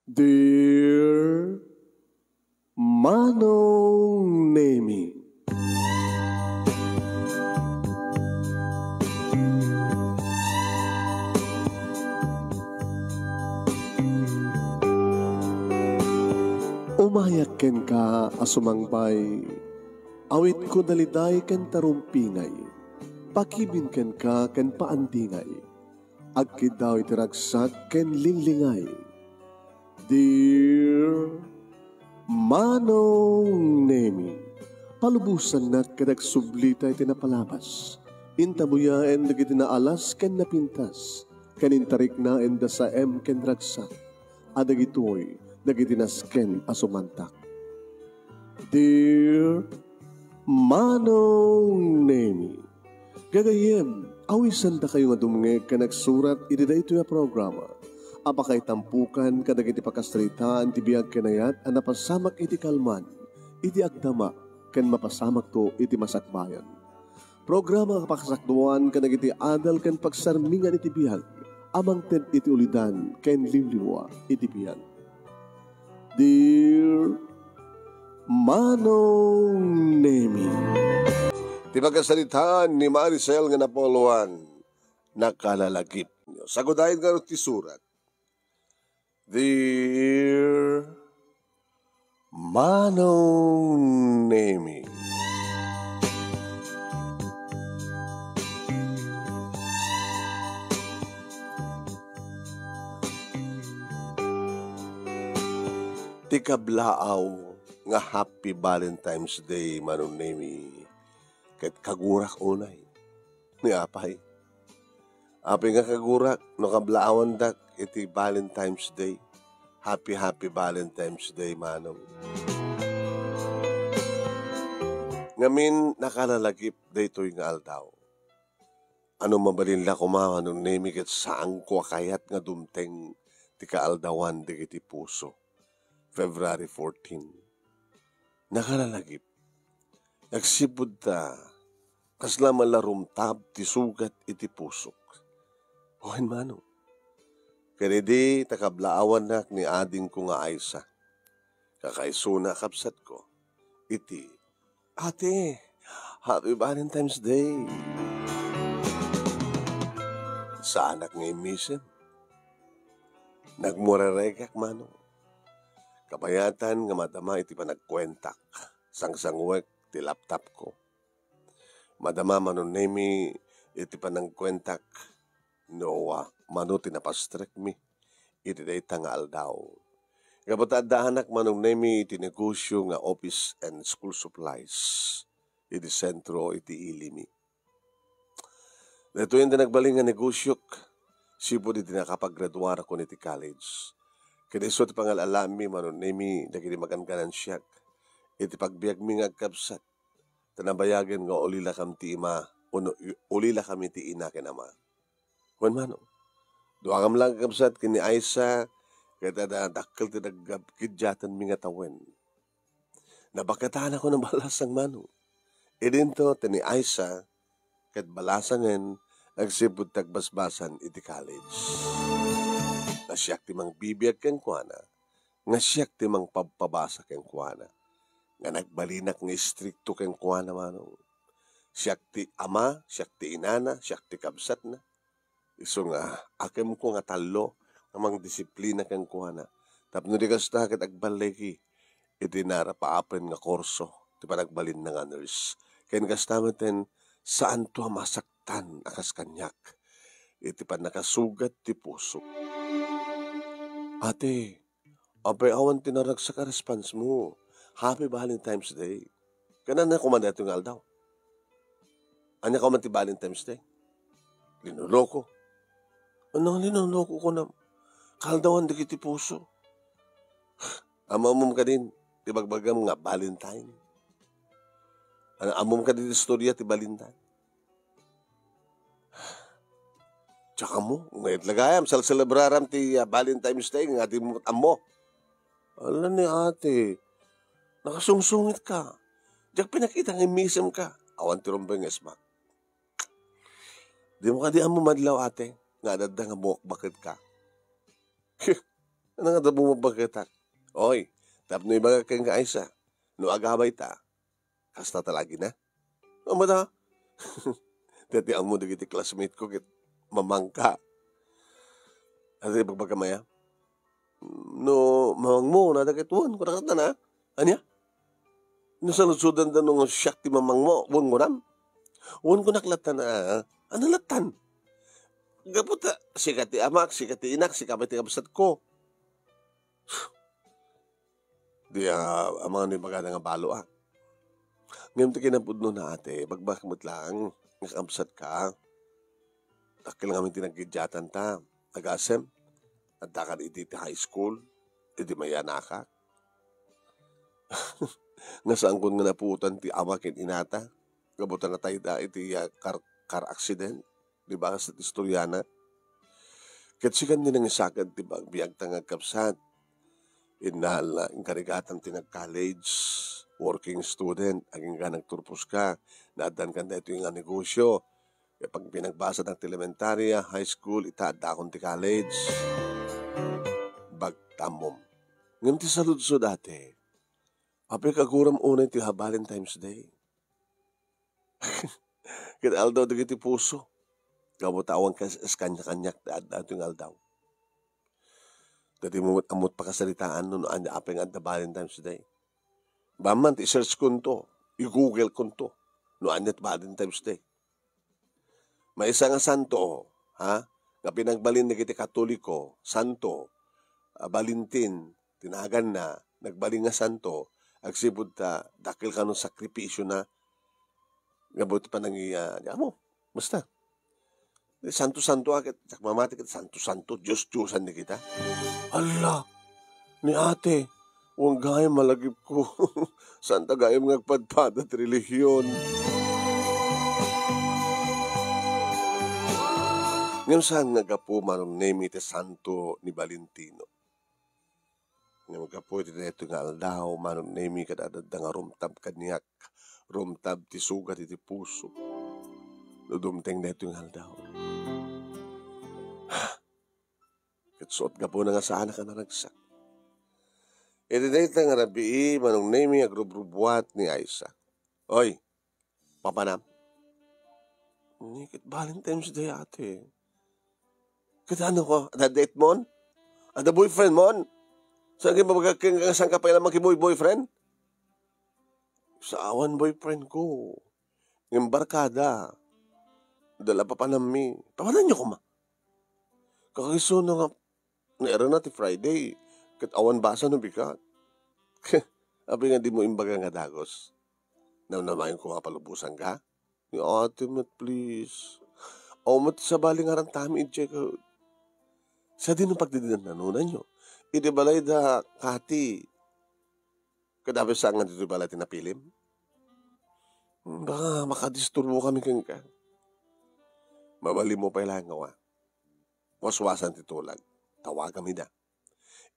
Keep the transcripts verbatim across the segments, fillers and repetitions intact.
Dear Manong Nemi. Umayak kenka a sumangbay, awitko daliday ken tarumpingay, pakibin kenka ken paandingay. Agkiddaw iti ragsak ken linglingay. Dear Manong Nemi, palubosannak ket agsublita iti napalabas. Intabuyaen dagiti naalas ken napintas, ken intariknaen da saem ken ragsak, a dagitoy dagiti nasken a sumantak. Dear Manong Nemi, gagayyem, awisandakayo nga dumngeg ken agsurat iti daytoy a programa a pakaitampokan kadagiti pakasaritaan ti biag ken ayat a napasamak iti kalman, iti agdama, ken mapasamakto iti masakbayan. Programa a pakasakduan kadagiti adal ken pagsarmingan iti biag a mangted iti ulidan ken liwliwa iti biag. Dear Manong Nemi. Ti pakasaritaan ni Maricel nga napuloan, nakalalagip. Sagudayen nga ti surat. Dear Manong Nemi. Ti kablaaw nga Happy Valentine's Day, Manong Nemi, ket kagurak unay. Ni apay? Apay nga kagurak no kablaawandak iti Valentine's Day? Happy, happy Valentine's Day, Manong. Ngamin, nakalalagip daytoy nga aldaw. Ano mabalin la koma, Manong Nemi, ket saanko a kayat nga dumteng ti kaaldawan dagiti puso. February fourteen. Nakalalagip. Agsipud ta, kasla man la rumtab ti sugat iti pusok. Wen, Manong. Ken idi ta kablaawannak ni adingko nga Aisa, kakaisuna a kabsatko, iti, "Ate, Happy Valentine's Day." Saanak nga immisem. Nagmureregak, Manong. Kabayatan nga madama iti panagkuentak. Sangsanguek ti laptopko. Madama, Manong Nemi, iti panagkuentak no, ah, mano ti napastrekmi iti dayta nga aldaw. Gapu ta addaanak, Manong Nemi, iti negosyo nga office and school supplies iti sentro iti ilimi. Daytoy ti nagbalin nga negosyok, sipud iti nakapagraduarakon iti college. Ket isu ti pangal-alaanmi, Manong Nemi, dagiti maganganansiak iti pagbiagmi nga agkabsat. Ta nabayagen nga ulilakam ti ima, wenno i-, ulilakam iti ina ken ama. Wen, Manong, duakam la agkabsat ken ni Aisa, ket adda dakkel ti nagkiddiatenmi nga tawen. Nabaketanak a balasang, Manong. Idinto ti ni Aisa, ket balasangen, agsipud ti agbasbasan iti college. Nga siak ti mangbibiag kenkuana, nga siak ti mangpabpabasa kenkuana, nga nagbalinak nga istrikto kenkuana, Manong. Siak ti ama, siak ti inana, siak ti kabsatna. Isu nga, akemko nga tallo nga mangdisiplina kenkuana tapno di kasta ket agballigi iti narapaapen nga kurso ti panagbalinna nga nurse. Ken kasta metten, saanto a masaktan a kas kaniak iti pannakasugat ti pusok. Ate, apay awan ti naragsak a response mo? Happy Valentine's Day. Ken ania koma daytoy nga aldaw? Ania koma ti Valentine's Day? Linuloko. Ano nga linuloko ko na? Kaaldawan dagiti puso. Ammom kadin ti bagbagam nga Valentine? Ano, ammom kadin ti istorya ti Valentine? Tsaka mo, ngayon lagayam, salselebraram ti, ah, Valentine's Day, nga di mo ammo. Ala ni ate, nakasungsungit ka. Diak pinakita nga immisem ka. Awan ti rumbeng nga ismak. Di mo kadi ammo madlaw, ate, nga adda nga buak baked ka. Ania nga adda bumabagak kenka? Oy, tapno ibagak kenka, Aisa, no agawayta, kasta ta lagina? Ammom ta? Dayta ammo dagiti classmate ko ket mamangka. Ania ti ibagbagam aya? No mamangmo, no adda ket wen, kunak latta na. Ania? No saludsodanda no siak ti mamangmo, wen kunam? Wen kunak latta na, ah. Ania lattan? Gapu ta sika ti amak, sika ti inak, sika met ti kabsatko. Di, ah, amangan no ibagada nga balo, ah. Ngem ti kinapudno na, ate, ibagbagak met laeng nga kabsatka. Dakkel ngamin ti naggidiatanta. Agasem, adda kadi iti high school, idi mayanakak. Nga saankon nga napuotan ti ama ken inata, gapu ta natayda iti, ah, car, car accident. Di ba, kas iti istoriana? Ket sikan ti nangisagad ti biagbiagta nga agkabsat. Innal, inkarigatam ti nag-college, working student, agingga nagturposka, naaddankan daytoy nga negosio. Ket pag-, pinagbasanak ti elementaria, high school, ita addakon ti college. Bagtammom. Ngem ti saludsod, ate, apay kaguram unay ti ha Valentine's Day? Ket aldaw dagiti puso. Gapu ta awan kas-, kas kaniak-kaniak ti adda daytoy nga aldaw. Daytoy met ammok pakasaritaan no, no ania apay nga adda Valentine's Day. Bamman ti i-search konto, i-Google konto, no ania ti Valentine's Day. Maysa nga santo, ha? Nga pinagbalin dagiti Katoliko, santo, ah, Valentin, ti naganna, nagbalin nga santo, agsipud ta dakkel kano sakripisiona, gapu ti panangi-, ah, di amo, basta. Santo-santo a ket, diak mamati ket santo-santo, Dios-Diosan ni kita. Alla, ni ate, wen gayam malagipko. Saan ta gayam nga agpadpada ti relihion? Ngem saan nga gapu, Manong Nemi, ti santo ni Valentino? Ngem gapu iti daytoy nga aldaw, Manong Nemi, ket adda nga rumtab kaniak, rumtab ti sugat iti puso. No dumteng daytoy nga aldaw. Ket suot gapuna nga saanak a naragsak. Iti dayta nga rabii, Manong Nemi, agrubrubbuat ni Aisa. Oy, papanam? Ni ket Valentine's Day, ate. Ket ano ko? Adda date mon? Adda boyfriend mon? Saan kayo mabagak nga saan ka pa ilang makiboy-boyfriend? Sa awan boyfriend ko. Ngem barkada. Dala papanammi. Papananyo koma. Kakaiso na nga, nairana ti Friday. Ket awan basa no bigat. Apay nga di mo imbaga nga dagus? Namnamaen ko nga palubosan ka? Ni ate met, please. Aw met sabali nga rantami idiay ka. Sadino pagdidinanunanyo? Idi balay da Kati. Kadabes sa nga ditoy balay ti napilim? Baka makadisturbo kami kenka. Mabalin mo pay laeng nga wa. Waswasan ti tulag. Tawagam ida.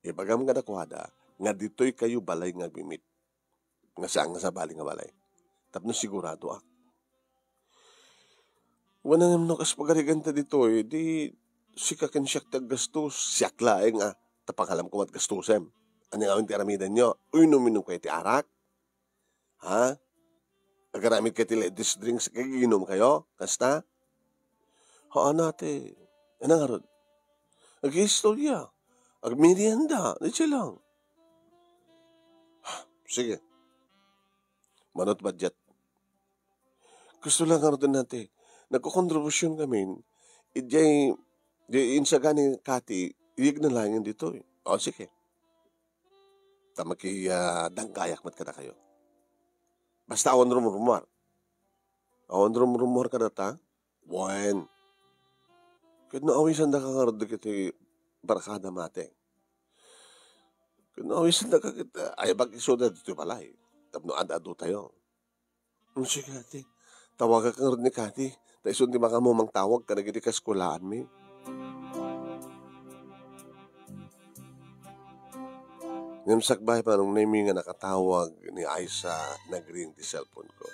Ibagam kadakuada nga ditoy kayo balay nga agmimit. Nga saan nga sabali nga balay. Tapno siguradoak. Wen ngem no kas pagariganta ditoy, di sika ken siak ti aggastos. Siak laeng a, ta pakalam ko met gastusem. Ania ngamin ti aramidanyo? Uy, uminom kayo ti arak? Ha? Agaramid kayo ti ladies drinks, kaginom kayo? Kasta? Haan, ate. Ania ngarud? Agistorya. Agmerienda. Di siya lang. Sige. Manot budget. Kastoy lang ngarud, ate. Nagkokontribusyonkamin. Idiay, di insaga ni Kati, iyeg na laeng ditoy. O, sige. Ta maki, ah, danggayak met kadakayo. Basta awan rumrumuar. Awan rumrumuar kadata. Wen. Ket no awisandaka ngarud dagiti barkada, ate. Ket no awisandaka ket, ah, ay, pag-isuda ditoy balay. Tapno ad-adu tayo. Hmm, sige, ate. Tawagak ngarud ni Kati. Ta isun ti makaammo mangtawag kadagiti kaskolaanmi. Ngem sakbay, Manong Nemi, nga nakatawag ni Aisa, nagring ti cellphone ko.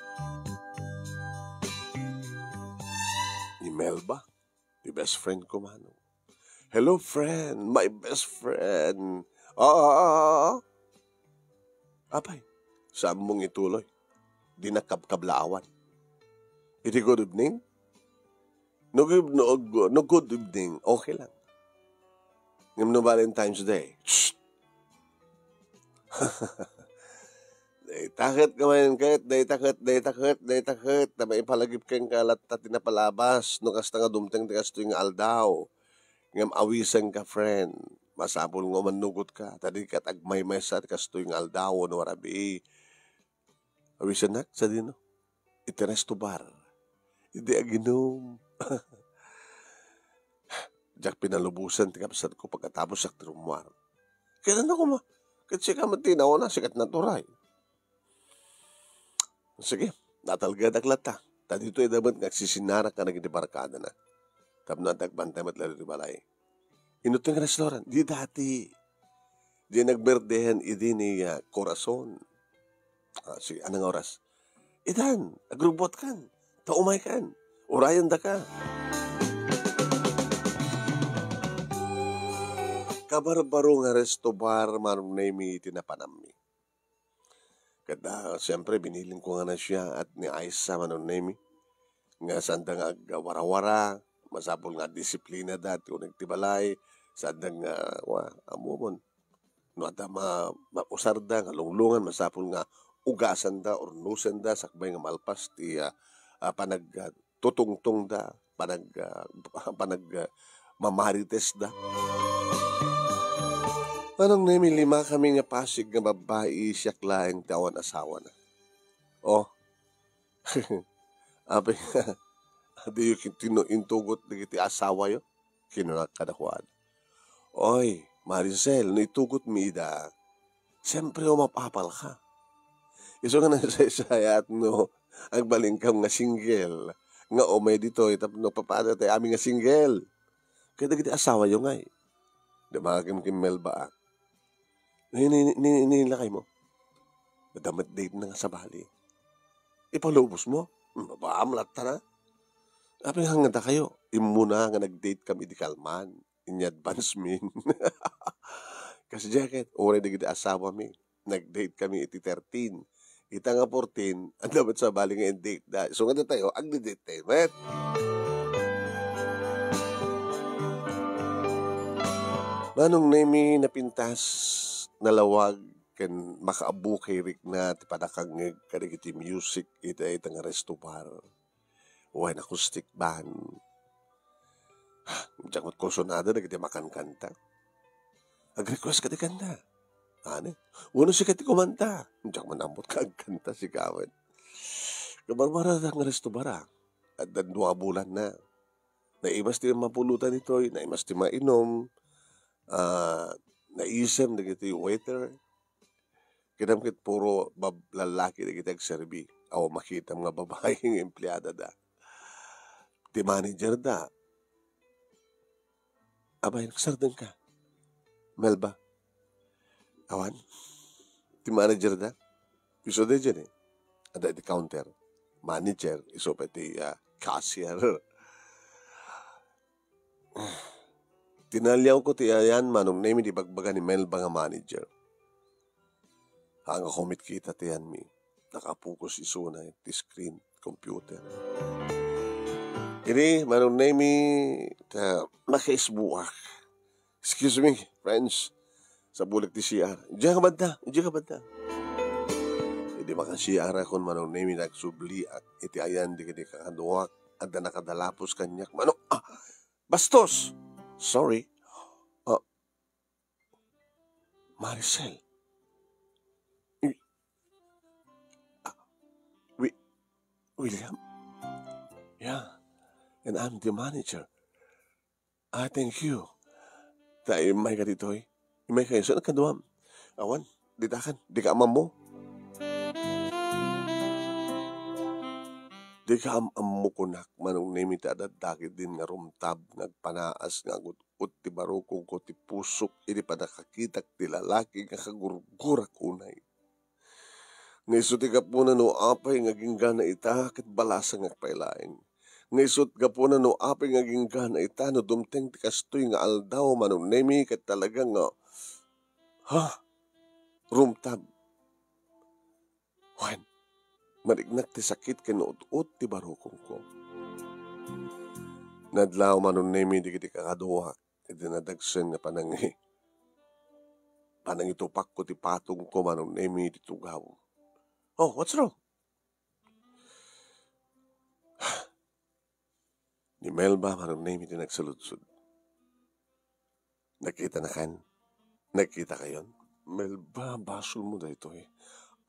Ni Melba, ti best friend ko, Manong. "Hello, friend. My best friend." "Ah, ah, ah, ah, ah." "Apay, saan mong ituloy? Di na kabkablaawan." "Iti good evening? No good, no, no good evening, okay lang. Ngem no Valentine's Day, shh!" "Dayta ket, kamanen ket, dayta ket, dayta ket, dayta ket, ta maipalagip kenka latta ti napalabas, no kasta nga dumteng ti kastoy nga aldaw. Ngem awisenka, friend. Masapul nga umannugotka, ta di ket agmaymaysa ti kastoy nga aldaw wenno a rabii." "Awisennak? Sadino?" "Iti resto bar. Idi aginum." Diak pinalubosan ti kabsatko pagkatapos siak ti rummuar. "Ket ania koma? Ket sika met ti nauna, sika ti naturay." "Sige, natalgedak latta. Ta ditoy da met nga agsisinarak kadagiti barkadana. Tapno adda agbantay met laeng iti balay." "Inutto nga restaurant?" "Di dati. Di nagberdehan idi ni, ah, Corazon." "Ah, sige, ania nga oras?" "Itan, agrubbuatkan. Ta umaykan. Urayendaka." Kabarbaro nga resto bar, Manong Nemi, ti napanammi. Ket, ah, siempre, binilinko nga nasia at ni Aisa, Manong Nemi, nga saanda nga agwarawara, masapul nga disiplina da ti uneg ti balay, saanda nga, wa, ammomon. No adda ma-, mausarda nga lunglungan, masapul nga ugasanda, urnosenda, sakbay nga malpas ti, ah, ah, panag-, ah, tutungtongda, panag-, ah, panag-, ah, mamaritesda. Manong Nemi, lima kami nga Pasig nga babbai, siak laeng ti awan asawana. Oh. Apay, diyo ket intugot dagiti asawayo? Kinuna kadakuada. Oy, Maricel, no itugotmi ida, siempre, umapapalka. Isu nga nasaysayat no agbalinkam nga single, nga umay ditoy tapno papada tay amin nga single. Ket dagiti asawayo ngay? Di makakimkimmelba a. Ni, ni, ni, ni lakaymo? Adda met date na nga sabali. Ipalubosmo? Babaam latta na. Apay nga dakayo, immuna nga nag-date kami di kalman. Inya advance mi. Kas jacket, uray dagiti asawami. Nag-date kami iti thirteen. Ita nga fourteen, adda met sabali nga in-date da. So, nga datayo, agdi-date tayo met. Manong Nemi, napintas, nalawag, ken makaabukay rikna ti panakangngeg kadagiti music ita, ita nga resto bar. Wen acoustic band. Diak met kursunada dagiti makankanta. Ag-request ka ti kanta. Ane? Wenno sika ti kumanta. Diak man ammot nga agkanta sika met. Kabarbaro nga resto bar a. Addan dua a bulan na. Naimas ti mapulotan ditoy, naimas ti mainum. Ah, naisem dagiti waiter. Kinam ket puro bab-, lallaki dagiti agserbi. Awan makitam nga babae nga empleada da. Ti manager da. Abay, nagsardeng ka. Melba. Awan. Ti manager da. Isu da dyan eh. Adda iti counter. Manager, isu pay ti, ah, cashier. Tinaliawko ti ayan, Manong Nemi, ti bagbaga ni Melba nga manager. Haan nga kumitkita ti ayanmi. Nakapokus isuna ti screen, computer. Idi, Manong Nemi, ta, makaisbuak. Excuse me, friends. Sabulek ti C R. Diyan ka banda, diyan ka banda. Idi maka-C R akon, Manong Nemi, nagsubliak iti ayan dagiti kakaduak. Adda nakadalapos kaniak. Manong, ah, Bastos! Sorry. Ah, Maricel. Wi-, ah, Wi-, William? Yeah. And I'm the manager. Ah, thank you. Ta, immay ka ditoy. Immay kayo. Saan kaduam? Awan, ditakan. Di ka amammo? Di ka am-ammo kunak, Manong Nemi, ta adda dagidin nga rumtab nga agpanaas nga agut-ut ti barukongko ti pusok idi pannakakitak ti lalaki nga kagurgurak unay. Nga isu ti gapuna no apay nga agingga ita ket balasang nga agpailaeng. Nga isut' gapuna no apay nga agingga ita no dumteng ti kastoy nga aldaw, Manong Nemi, ket talaga nga, ha? Rumtab. Wen, mariknak ti sakit ken ut-ot ti barukongko. Nadlaw, Manong Nemi, dagiti kakaduak, iti nadagsen nga panangi-, panangitupakko ti patongko, Manong Nemi, iti tugaw. Oh, what's wrong? Ni Melba, Manong Nemi, ti nagsaludsod. Nakitanakan? Nakitakayon? Melba, basolmo daytoy.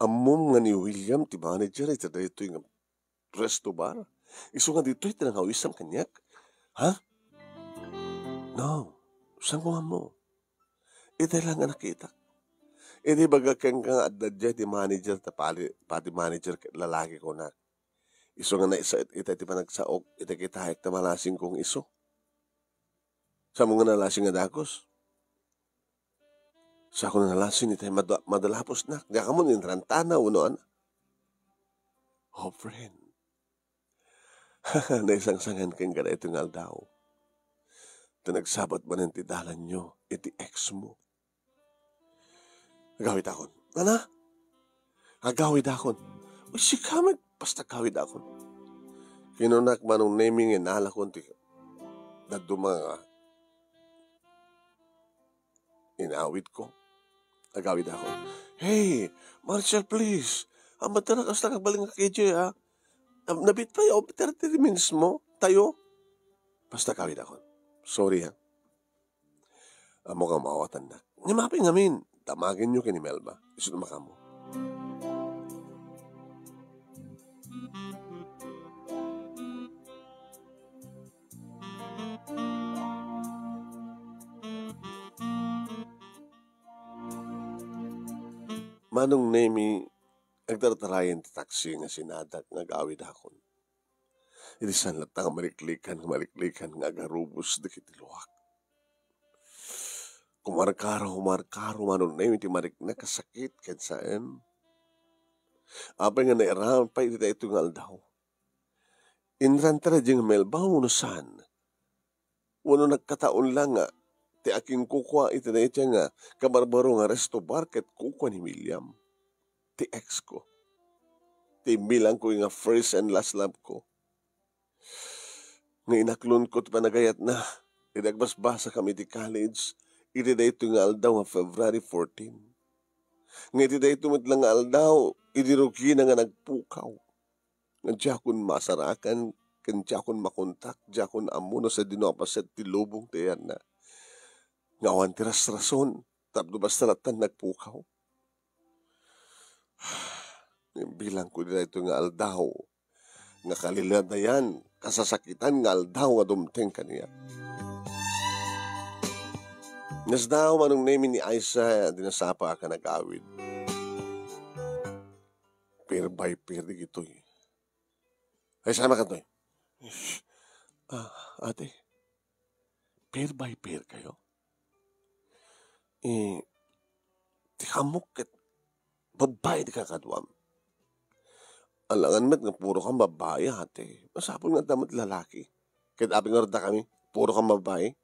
Ammom nga ni William ti manager iti daytoy nga resto bar? Isu nga ditoy ti nangawisam kaniak? Ha? No. Saan ko ammo? Itay lang nga nakitak. Idi ibagak kenka nga adda diay ti manager, ta pali-, pati manager ket lalaki, kunak. Isu nga naisaet ita ti panagsaok, ita kitaek ta malasingko nga isu. Saan mo nga nalasing nga dagus? Saan ko nalasing ita mad-, madalapusnak. Diak ammo no inrantana wenno ania. Oh, friend. Naisangsangan kenka daytoy nga aldaw. Ta nagsabat manen ti dalanyo iti ex mo. Agawidakon. Ana? Agawidakon. Uy, sika met, basta agawidakon. Kinunak, Manong Nemi, nga inalakon ti dadduma nga inawidko. Agawidakon. Hey, Marshall, please. Amat na kasta kagbalik nga K J, ha? Am-, nabit pa yung thirty minutes mo, tayo. Basta agawidakon. Sorry, ha? Ammok nga maawatannak. Ngem apay ngamin, damagenyo ken ni Melba. Isu ti makaammo. Manong Nemi, agtartarayan ti taksi nga sinadak nga agawidakon. Idi saan latta nga maliklikan, maliklikan nga agarubos dagiti luak. Kumarkaro, kumarkaro, Manong Nemi, ti mariknak a sakit ken saem. Apay nga nairaman pay iti daytoy nga aldaw? Inranta daydiay nga Melba wenno saan? Wenno nagkataon la nga ti akinkukua iti daytoy nga kabarbaro nga resto bar ket kukua ni William, ti ex ko, ti imbilangko nga first and last love ko, nga inaklonko ti panagayatna idi agbasbasakami iti college iti daytoy nga aldaw nga February fourteen. Nga iti daytoy met la nga aldaw, idi rugina nga nagpukaw, nga diakon masarakan ken diakon makontak, diakon ammo no sadino a paset ti lubong ti ayatna. Nga awan ti rasrason tapno basta lattan nagpukaw. Imbilangko daytoy nga aldaw nga kaliladayan, kasasakitan nga aldaw nga dumteng kaniak. Nasdaaw, Manong Nemi, ni Aisa a di nasapa a nag-awid. Pair by pair dagitoy. Ay, saan makantoy? Ah, ate, pair by pair kayo? Eh, ti kaammo ket babbai ti kakaduam. Alangan met nga puro kan babbai, ate. Masapul nga adda met lalaki. Ket apay nga dakami, puro kan babbai.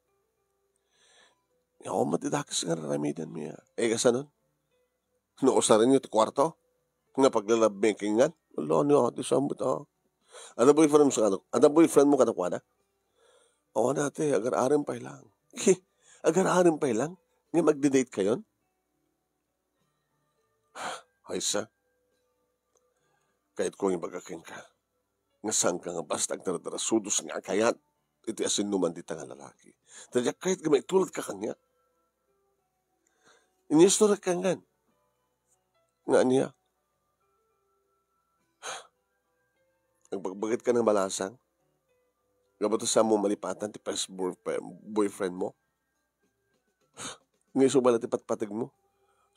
Awan met ti dakes nga ar-aramidenmi, a. Eh, kasano? No usarenyo ti kuarto nga pagla-lovemakingan? Ala, ni ate, saan met, a? Adda boyfriend mo sa kano? Adda boyfriend mo kadakuada? Awan, ate, agar-arem pay lang. Agar-arem pay lang? Nga magdi-date kayon? Aysa, kayatko nga ibaga kenka nga saanka nga basta agdardarasudos nga agkayat iti asinnuman dita nga lalaki. Ta diak kayat nga maitulad ka kaniak. Inistoryak ka ngan. Nga ania? Agbagbaget ka nga malasang? Gapu ta saanmo malipatan ti first boyfriend, boyfriend mo? Nga isu bala ti patpateg mo?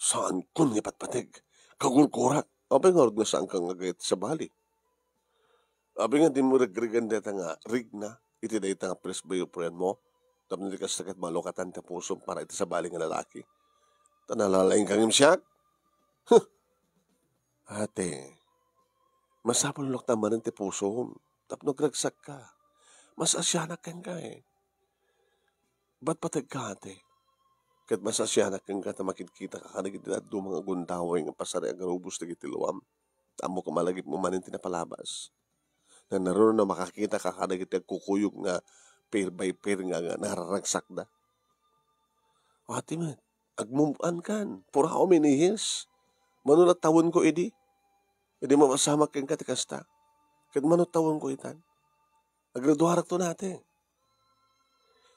Saankon nga ipatpateg. Kagurgurak. Apay ngarud nga saanka nga agayat ti sabali? Apay nga dimo regregan dayta nga regna iti dayta nga first boyfriend mo? Tapno di kasta ket malukatan ti pusom para iti sabali nga lalaki. Ta nalalaingka ngem siak? Huh! Ate, masapul nga luktan manen ti pusom tapno agragsakka. Mas asianak kenka, eh. Bat pateg ka, ate. Ket mas asianak kenka ta makitkitak kadagiti dadduma nga gundaway nga pasari agarubos dagiti luam. Ammok a malagipmo manen ti napalabas. Nanaruna makakita ka kadagiti agkukuyog nga pair by pair nga, nga nararagsakda. Ati met, agmumpan kan. For how many years? Mano la tawenko idi? Idi mapasamak kenka ti kasta. Ket mano tawenko itan? Agraduarakto nate.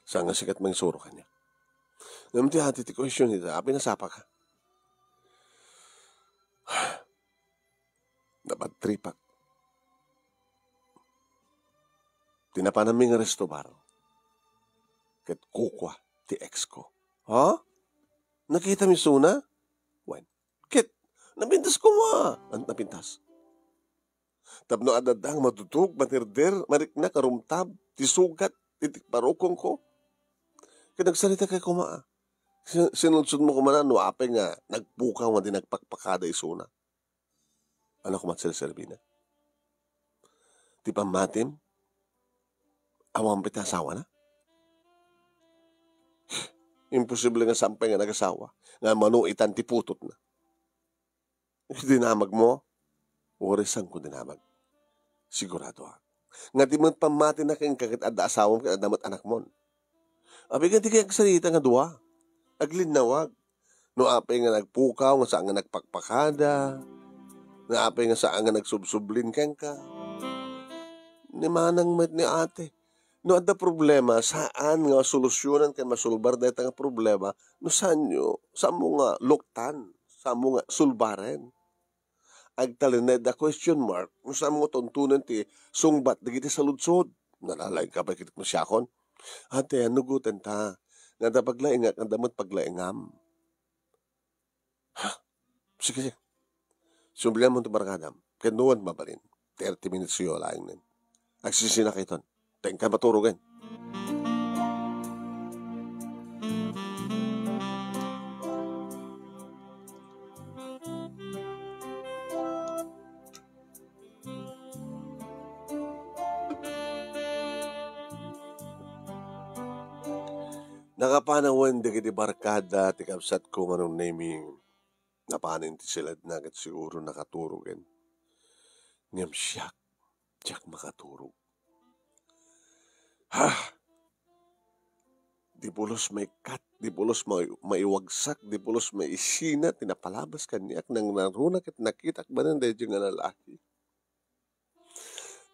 Saan nga sikat mangisuro kaniak. Ngem ti ati ti question ita, apay nasapaka? Napadtripak. Ti napananmi nga resto bar. Ket kukua ti ex ko. Ha? Nakita mi suna? Wen. Ket napintas koma. An-, napintas. Tapno adda nga madutog, matirder, mariknak, arumtab, ti sugat, iti parukongko. Ket nagsarita kay koma. Sin-, sinulsol mo koma na, no apay nga nagpukaw nga di nagpakpakada isuna. Ano koma ti serserbina? Ti pammatim? Awan pay ti asawana? Imposible nga saan pay nga nagasawa, nga mano itan ti putotna. Dinamagmo? Uray saanko dinamag. Siguradoak. Nga di met pammatina kenka ket adda asawam ket adda met anakmon. Apay nga dika agsarita nga dua? Aglinnawag. No apay nga nagpukaw nga saan nga nagpakpakada, no apay nga saan nga nagsubsublin kenka. Ni manang met ni ate. No adda problema, saan nga masolusyonan ken masolbar dayta nga problema, no saanyo, saanmo nga luktan, saanmo nga sulbaren. Agtalinaedda question mark, no saanmo nga tuntunen ti sungbat dagiti saludsod. Nalalaing ka pay ket masiakon. Ate, anugotenta. Nga adda paglaingak, adda met paglaingam. Ha? Sige, sige. Sumblianmo ti barkadam. Ket nuan mabalin. Thirty minutes yo laeng nen. Agsisinak iton. Tengka maturogen. Nakapanawen dagiti barkada ti kabsatko, Manong Nemy. Napanen ti siledna ket siguro nakaturogen. Ngem siak, diak makaturog. Ha! Di pulos maikkat, di pulos mai-, maiwagsak, di pulos maisina ti napalabas kaniak nangnangruna ket nakitak manen daydiay nga lalaki.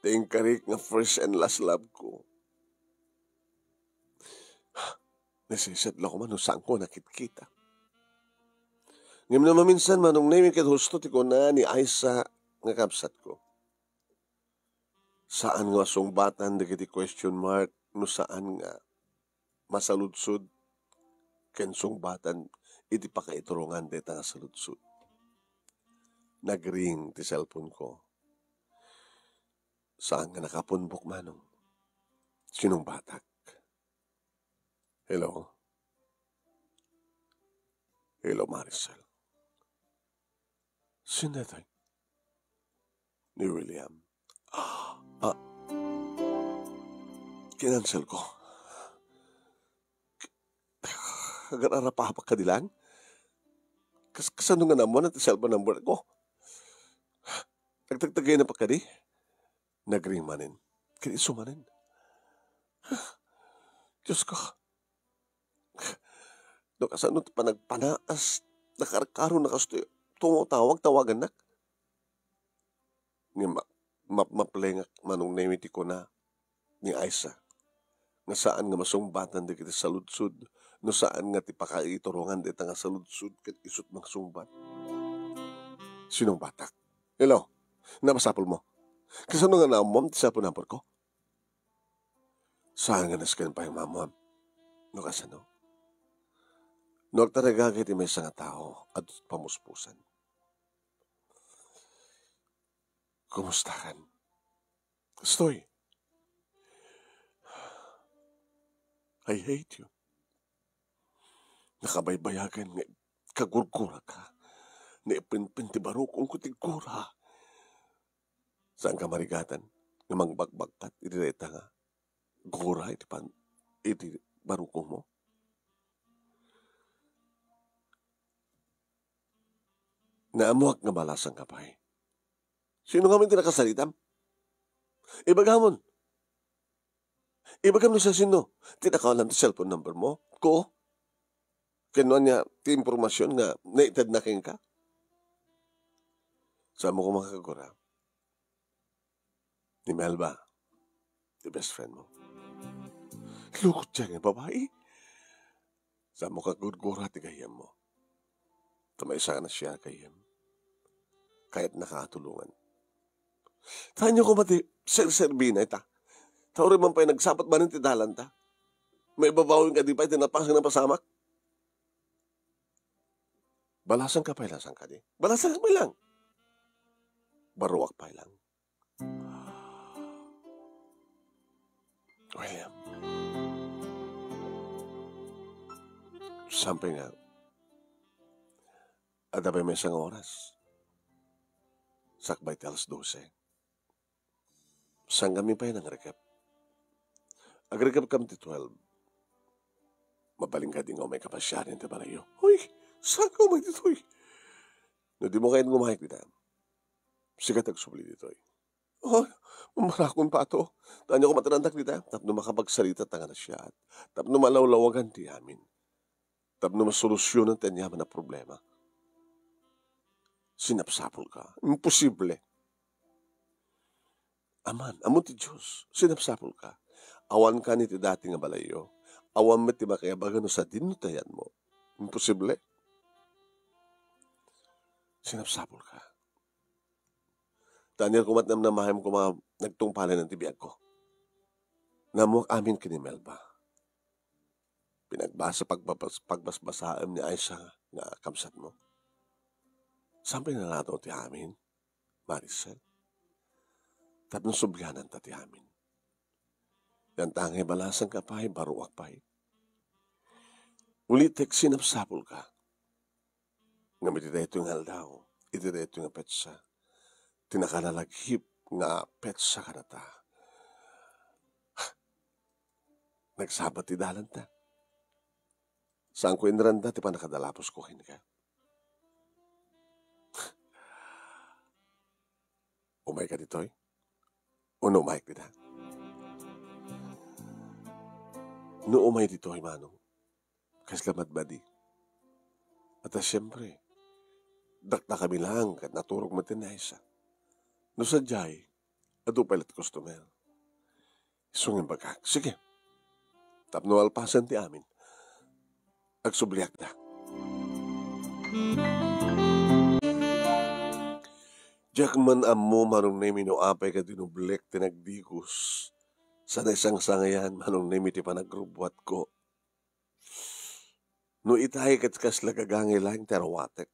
Ti inkarik nga first and last love ko. Nasisedlak koma no saanko nakitkita. Ngem no maminsan, Manong Nemy, ket husto ti kuna ni Aisa nga kabsatko. Saan nga masungbatan dagiti question mark no saan nga masaludsod ken sungbatan iti pakaiturongan dayta nga saludsod. Nagring ti cellphone ko. Saan nga nakapunbok, Manong. Sinungbatak. Hello? Hello, Maricel. Sino daytoy? Ni William. Ah, kinansel ko. Agararapapa kadi laeng? Kas-, kasano nga naammoan ti cellphone number ko? Nagtagtagayna pa kadi? Nagring manen. Ket isu manen. Dios ko. No kasano ti panagpanaas, nakarkaro na kastoy, tumatawag, tawagannak. Ngem ma-, mapmaplengak, Manong Nemy, ti kuna ni Aisa nga saan nga masungbatan dagiti saludsod no saan nga ti pakaiturongan dayta nga saludsod ket isut' mangsungbat. Sinungbatak. Hello, namasapulmo? Kasano nga naammom ti cellphone number ko? Saan nga nasken pay maammom? No kasano? No agtarigagay ti maysa nga tao, adto't pamuspusan. Kumustakan? Kastoy. I hate you. Nakabaybayagan nga kagurguraka. Naipinpin ti barukongko ti gura. Saanka marigatan nga mangbakbakkat iti dayta nga gura iti pan-, iti barukongmo? Naammoak nga balasangka pay. Sino ngamin ti nakasaritam? Ibagamon. Ibagam no siasino ti nakawan-am ti cellphone number mo, ko? Ken no ania ti impormasyon nga naitedna kenka? Saan mo koma nga gura? Ni Melba, ti best friend mo. Lukot siya nga babai. Saan mo kagurgura ti gayyemmo? Ta maysa nga nasia gayyem. Kayatnaka a tulongan. Saan yo koma ti serserbina ita? Ta uray man pay nagsabat manen ti dalanta. Maibabawen kadi pay ti napasang napasamak. Balasangka pay lang, saan kadi? Balasangka pay lang. Baruak pay lang. William. Sampay nga, adda pay maysa nga oras. Sakbay ti alas dose. Saan kami pay nangrekep? Agrekepkam ti twelve. Mabalin kadi nga umayka pasiar iti balayyo? Uy, saan ka umay ditoy? No di mo kayat nga umayek dita, sika ti agsubli ditoy. Oh, mamarakon, Pato. Ania koma ti naandak dita? Tapno makapagsarita ta nga nasiat. Tapno malawlawagan ti amin. Tapno masolusyonan ti aniaman a problema. Sinapsapulka. Imposible. Aman, ammo ti Dios. Sinapsapulka. Awanka iti dati nga balayyo. Awan met ti makaibaga no sadino ti ayanmo. Imposible. Sinapsapulka. Ta ania koma ti namnamaem koma nagtungpalen ti biagko. Naammoak amin ken ni Melba. Pinagbasa, pagbabas-, pagbasbasaem ni Aisha nga kabsatmo. Saan pay naladaw ti amin, Maricel? Tapno subliananta ti amin. Yan ta nga ibalasangka pay, baruak pay. Ulitek, sinapsapulka. Ngem iti daytoy nga aldaw, iti daytoy nga petsa, ti nakalalagip nga petsa kadata, nagsabat ti dalanta. Saanko inranda ti pannakadalapusko kenka. Umayka ditoy? Wenno umayek dita? No umay ditoy, Manong, kasla madmadi. Ata, siempre, dakdakami laeng ket naturog met ni Aisha. No sadiay, adu pay la ti customer. Isu nga imbagak, sige. Tapno alpasen ti amin, agsubliakda. Diak man ammo, Manong Nemi, no apay ket dinublek ti nagdigos. Saan a sangsangayan, Manong Nemi, ti panagrubbuatko. No itay ket kasla gagangay laeng ti aruatek.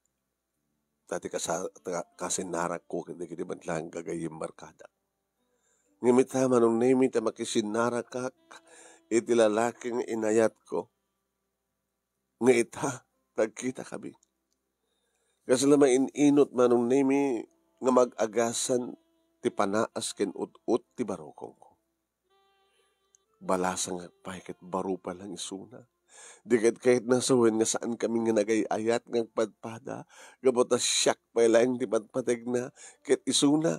Ta ti kasa-, ta-, kasinnarakko ket dagiti met laeng gagayyem barkadak. Ngem ita, Manong Nemi, ta makisinnarakak iti lalaki nga inayatko. Nga ita, tagkitakami. Kasla main-inut, Manong Nemi, nga mag-agasan ti panaas ken ut-ot ti barukongko. Balasangak pay ket baro pay lang isuna. Di ket kayatna sawen nga saankami nga nagay-ayat nga agpadpada, gapu ta siak pay laeng ti padpategna ket isuna.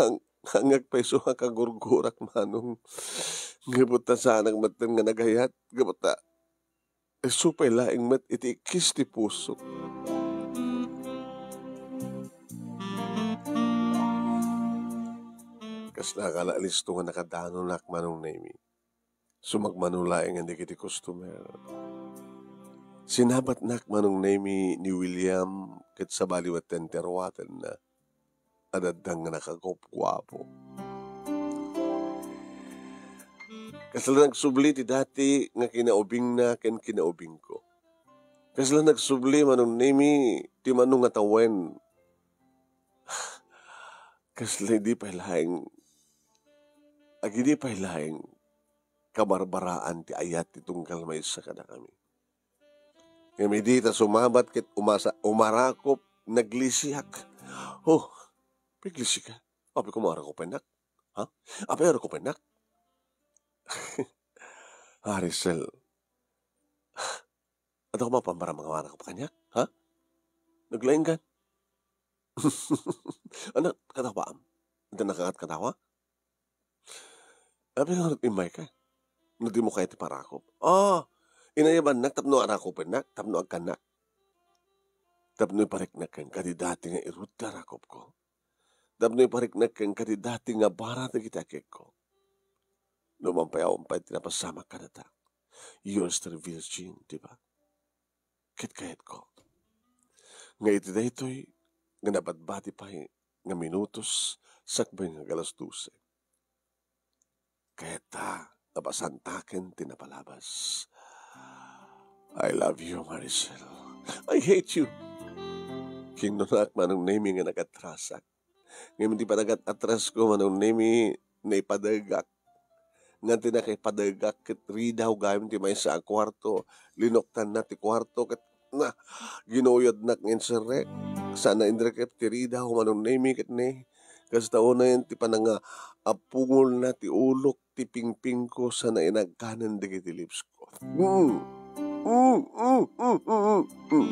Hang-, hangngak pay isu nga kagurgurak, Manong. Gapu ta saanak metten nga nagayat, gapu ta isu pay laeng met iti ikkis ti pusok. Kasla kala listo nga nakadanonak, Manong Nemi. Sumagmano laeng dagiti customer. Sinabatnak, Manong Nemi, ni William ket sabali metten ti aruatenna. Adda nga nakagupguapo. Kasla nagsubli ti dati nga kinaubingna ken kinaubingko. Kasla nagsubli, Manong Nemi, ti mano nga tawen. Kasla idi pay laeng, agidi pay laeng kabarbaraan ti ayat ti tunggal maysa kadakami. Ngem idi ta sumabat ket umasa-, umarakop, naglisiak. Oh, paglisika? Apay, kumarakopennak? Ha? Apay, arakopennak? Harisel, adda koma pammarammaram kaniak, ha? Naglainggan. Anak, kadawaam. Adda nakakat kadawa? Apay ngarud immayka? No dimo kayat ti parakop. Ah, inayabannak tapno arakupennak, tapno agkannak. Tapno ipariknak kenka ti dati nga irut ti arakopko. Tapno ipariknak kenka ti dati nga bara dagiti agekko. No man pay awan pay ti napasamak kadata. You're still virgin, di ba? Ket kayatko nga iti daytoy nga nabadbati pay nga minutos sakbay nga alas dose, kayatta nga pasantaken ti napalabas. I love you, Maricel. I hate you. Kinnunak Manong Nemi nga nagatrasak. Ngem ti panagat-atrasko, Manong Nemi, naipadegak. Ngan ti nakaipadegak ket ridaw gayam ti maysa a kuarto. Linuktanna ti kuarto ket na, ginuyodnak nga inserrek. Saan a inrekep ti ridaw, Manong Nemi, ket ne, kasta unayen ti pananga-, apungolna ti ulok ti pingpingko saan a inagkanen dagiti lipsko. Mm. Mm, mm, mm, mm, mm, mm.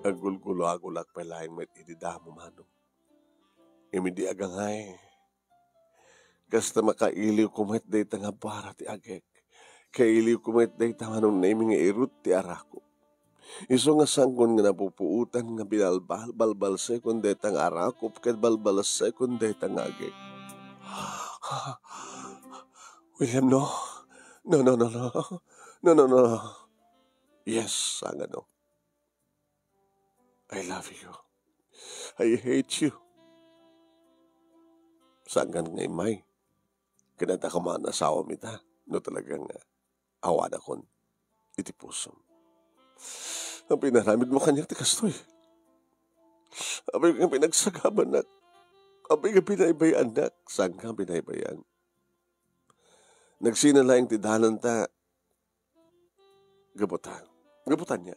Aggulgulagulak pay laeng met idi damo, Manong. Ngem idi agangay, kasta makailiwko met dayta nga bara ti agek. Kailiwko met dayta Manong Nemi nga irut ti arakop. Isu nga sangkon nga napupuotan nga binalbal-, balbalsekon dayta nga arakop ket balbalsekon dayta nga agek. William, no. No, no, no, no. No, no, no. Yes, sangano. I love you. I hate you. Sangkan nga immay. Ket adda koma nga asawam ita, no talaga nga awanakon iti pusom. Apay nga inaramidmo kaniak ti kastoy? Apay nga pinagsagabanak? Apay nga binaybay-annak? Saan ka binaybay-an? Nagsina laeng ti dalanta, gapu ta, gapu ta ania,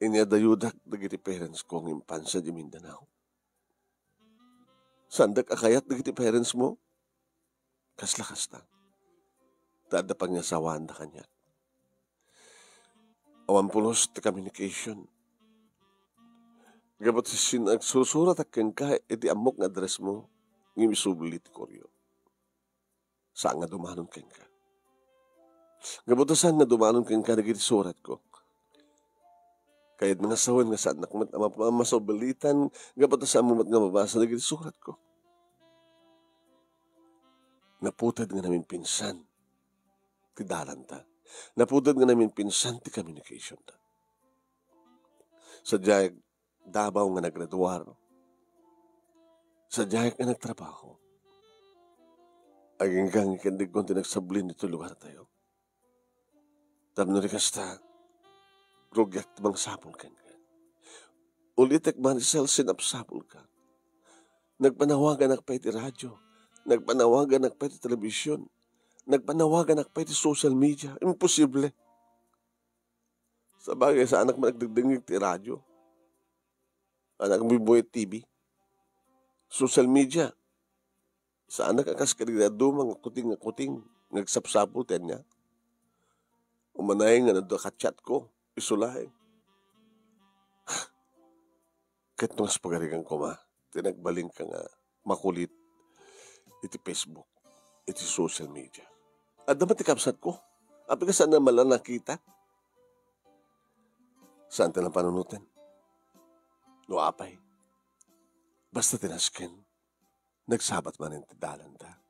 inyadayodak dagiti parents ko nga impansa di Mindanao. Saandak a kayat dagiti parents mo? Kasla kasta. Ta adda pangiasawaanda kaniak. Awan pulos ti communication. Gapu ta sin-, agsursuratak kenka iti ammok nga address mo, ngem isubli ti koreo. Saan nga dumanon kenka. Gapu ta saan nga dumanon kenka dagiti suratko. Kayatmo nga sawen nga saannak met a map-, masublitan, gapu ta saanmo met nga mabasa dagiti suratko. Naputed nga naminpinsan ti dalanta. Naputed nga naminpinsan ti communication ta. Sadiay Davao nga naggraduar. Sadiay nga nagtrabaho. Agingga nga ken di ko ti nagsablin ditoy lugartayo. Tapno di kasta, rugiak ti mangsapul kenka. Ulitek, Maricel, sinapsapulka. Nagpanawaganak pay ti radyo. Nagpanawaganak pay ti telebisyon. Nagpanawaganak pay ti social media. Imposible. Sabagay, saanak man agdengdengngeg ti radyo. Saanak agbubuy T V. Social media. Saanak a kas kadagiti dadduma nga kuting nga kuting, nga agsapsapul ti ania. Umanay nga nadua ka chat ko, isu laeng. Ket no kas pagarigan koma ti nagbalinka nga makulit iti Facebook, iti social media. Adda met ti kabsatko. Apay nga saan a mala nakita? Saan ti napanunoten? No apay. Basta ti nasken, nagsabat manen ti dalanta.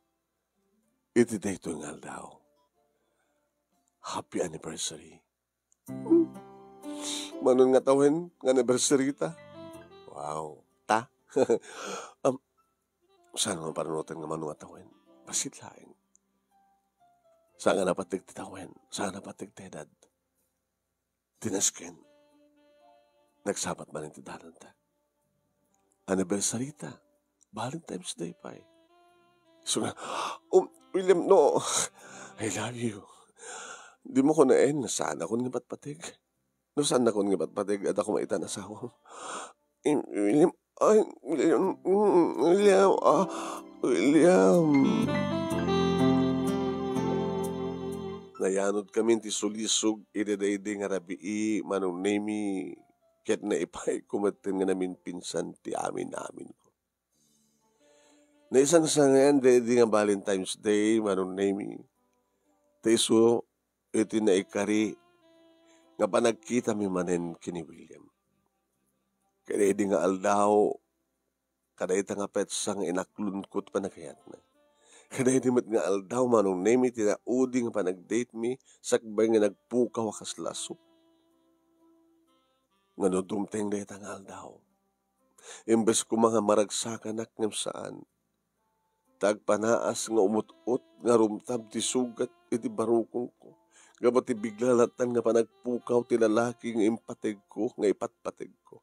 Iti daytoy nga aldaw, happy anniversary. Hmm. Mano nga tawen nga anniversary ta? Wow. Ta? Am, saan nga panunoten nga mano nga tawen? Bassit laeng. Saan nga napateg ti tawen? Saan nga napateg ti edad? Ti nasken, nagsabat manen ti dalanta. Anniversary ta. Valentine's Day pay. So nga, "Um, William, no. I love you." Dimo kunaen nga saanakon nga patpateg. No saanakon nga patpateg, adda koma ita nga asawam. Im-, William, ay, William, mm, William, ah, William. Nayanodkamin ti sulisog iti daydi nga rabii, Manong Nemi, ket naipayko metten nga naminpinsan ti amin-aminko. Naisangsangayan daydi nga Valentine's Day, Manong Nemi, ta isu iti naikari nga panagkitami manen ken ni William. Kadaydi nga aldaw, kadayta nga petsa nga inaklonko ti panagkayatna. Kadaydi met nga aldaw, Manong Nemi, ti naudi nga panagdatemi sakbay nga nagpukaw a kas laso. Nga no dumteng dayta nga aldaw, imbes koma nga maragsakanak ngem saan, ta agpanaas nga umut-ot nga rumtab ti sugat iti barukongko, gapu ti bigla lattan nga panagpukaw ti lalaki nga impategko, nga ipatpategko.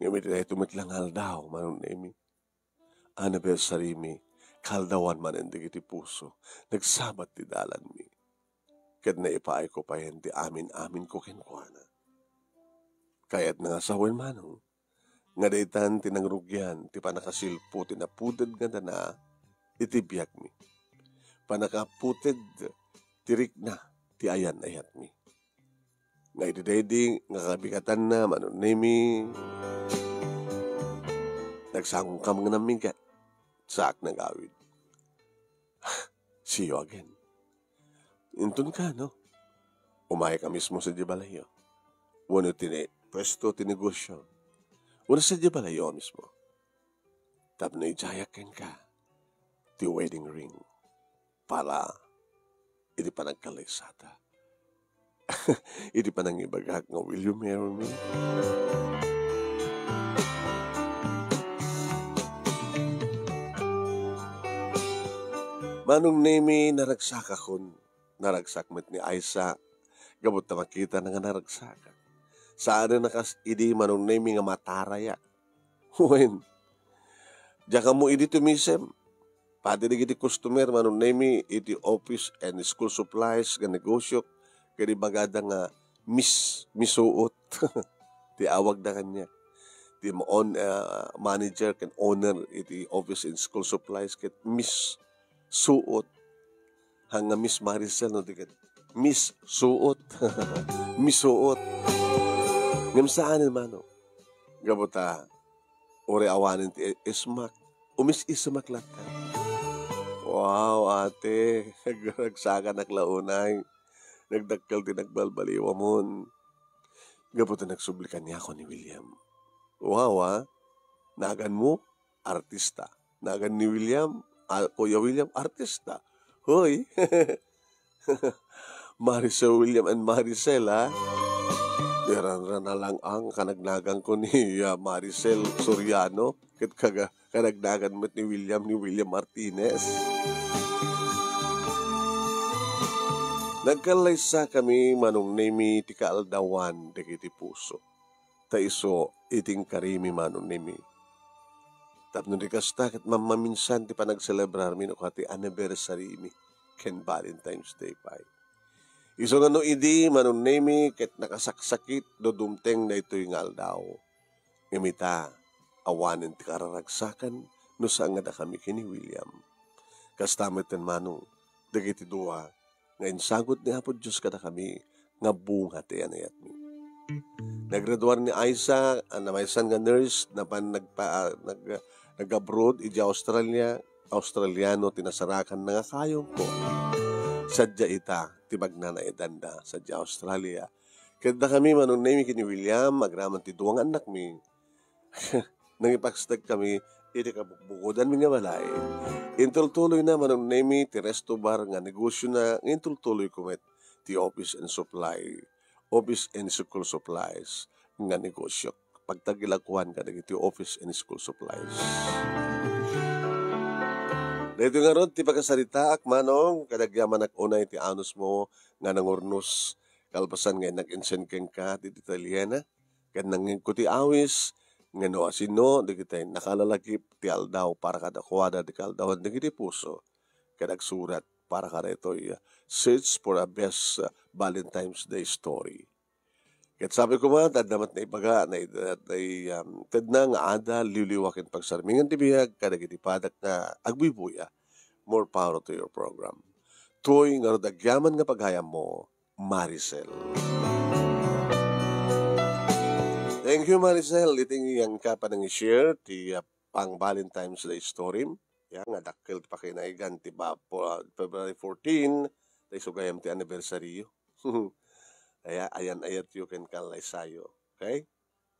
Ngem iti daytoy met la nga aldaw, Manong Nemi, anniversary mi, kaaldawan manen dagiti puso, nagsabat ti dalanmi. Ket naipaayko payen ti amin-aminko kenkuana. Kayatna nga sawen, Manong, nga daytan ti nangrugian ti pannakasilpo ti napuded nga dana iti biagmi. Pannakaputed ti rikna ti ayan-ayatmi. Nga iti daydi nga kabigatanna, Manong Nemi, nagsangongkam nga nammigat, saak nagawid. See you again. Inton kano, umayka mismo sadiay balayyo. Wenno ti ne-, pwesto ti negosyo. Wenno sadiay balayyo mismo. Tapno idiayak kenka ti wedding ring para iti panagkallaysata. Iti panangibagak nga, "Will you marry me?" Manong Nemi, naragsakakon. Naragsak met ni Aisa, gapu ta makitana nga naragsakak. Saanen a kas idi, Manong Nemi, nga matarayak. Wen, diak ammo idi tumisem. Padi dagiti customer, Manong Nemi, iti office and school supplies nga negosyo, ket ibagada nga Miss Misuot ti awagda kaniak. Ti ma-, on-, ah, manager ken owner iti office and school supplies ket Miss Suot. Haan nga Miss Maricel, no, di ket Miss Suot. Miss Suot. Ngem saanen, Manong. Gapu ta, uray awanen ti ismak, umis-ismak latta. Wow, ate, nagragsakanak la unay. Nagdakkel ti nagbalbaliwamon. Gapu ta nagsubli kaniakon ni William. Wow, ah. Naganmo, artista. Nagan ni William, ah, Kuya William, artista. Hoy! Maricel William and Maricel, ha? Diran-diran lang ang kanagnaganko ni, ah, Maricel Soriano, ket kaga-, kanagnagan met ni William, ni William Martinez. Nagkallaysakami, Manong Nemi, ti kaaldawan dagiti puso. Ta isu iti inkarimi, Manong Nemi. Tapno di kasta, ket mammaminsan ti panagselebrarmi no kua ti anniversary mi ken Valentine's Day pay. Isu nga no idi, Manong Nemi, ket nakasaksakit no dumteng daytoy nga aldaw. Ngem ita, awanen ti kararagsakan no saan nga dakami ken ni William. Kasta metten, Manong, dagiti dua nga insagut ni Apo Dios kadakami nga bunga ti anayatmi. Naggraduar ni Aisa, a namaysan nga nurse, napan nagpa-, nag-, nag-abroad idiay Australia. Australiano ti nasarakanna nga kayongko. Sadia ita ti magnanaedanda sadiay Australia. Ket dakami, Manong Nemi ken ni William, agraman ti dua nga annakmi, nangipastegkami iti kabukbukodanmi nga balay. Intultuloyna, Manong Nemi, ti resto bar nga negosiona, nga intultuloyko met ti office and supply, office and school supplies nga negosio. Pagtagilakuan kadagiti office and school supplies. Daytoy ngarud ti pakasaritaak, Manong, kadagyamanak unay ti anusmo nga nangurnos kalpasan nga innak insend kenka ti detalyena. Ket nangngegko ti awis, nga no asino dagiti nakalalagip ti aldaw para kadakuada ti kaaldawan dagiti puso, ket agsurat para kadaytoy, ah, Search for a Best, ah, Valentine's Day Story. Ket sabi koma, ta adda met naibaga, nai-, nai-, um, tedna nga adda liwliwa ken pagsarmingan ti biag kadagiti padak nga agbuy-buya. More power to your program. daytoy ngarud agyaman nga paghayammo, Maricel. Thank you, Maricel. Iti nga panang-share ti, ah, pang Valentine's Day story. Ya, nga dakkel ti pakinagan ti ba-, po-, February fourteen, ta isu gayam ti anniversary-yo. Kaya, ayan-ayatyo ken kalaysayo. Okay?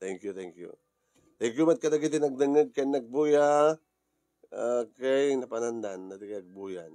Thank you, thank you. Thank you met kadagiti nagdengngeg ken nagbuya. Okay, napanandan, dagiti agbuyan.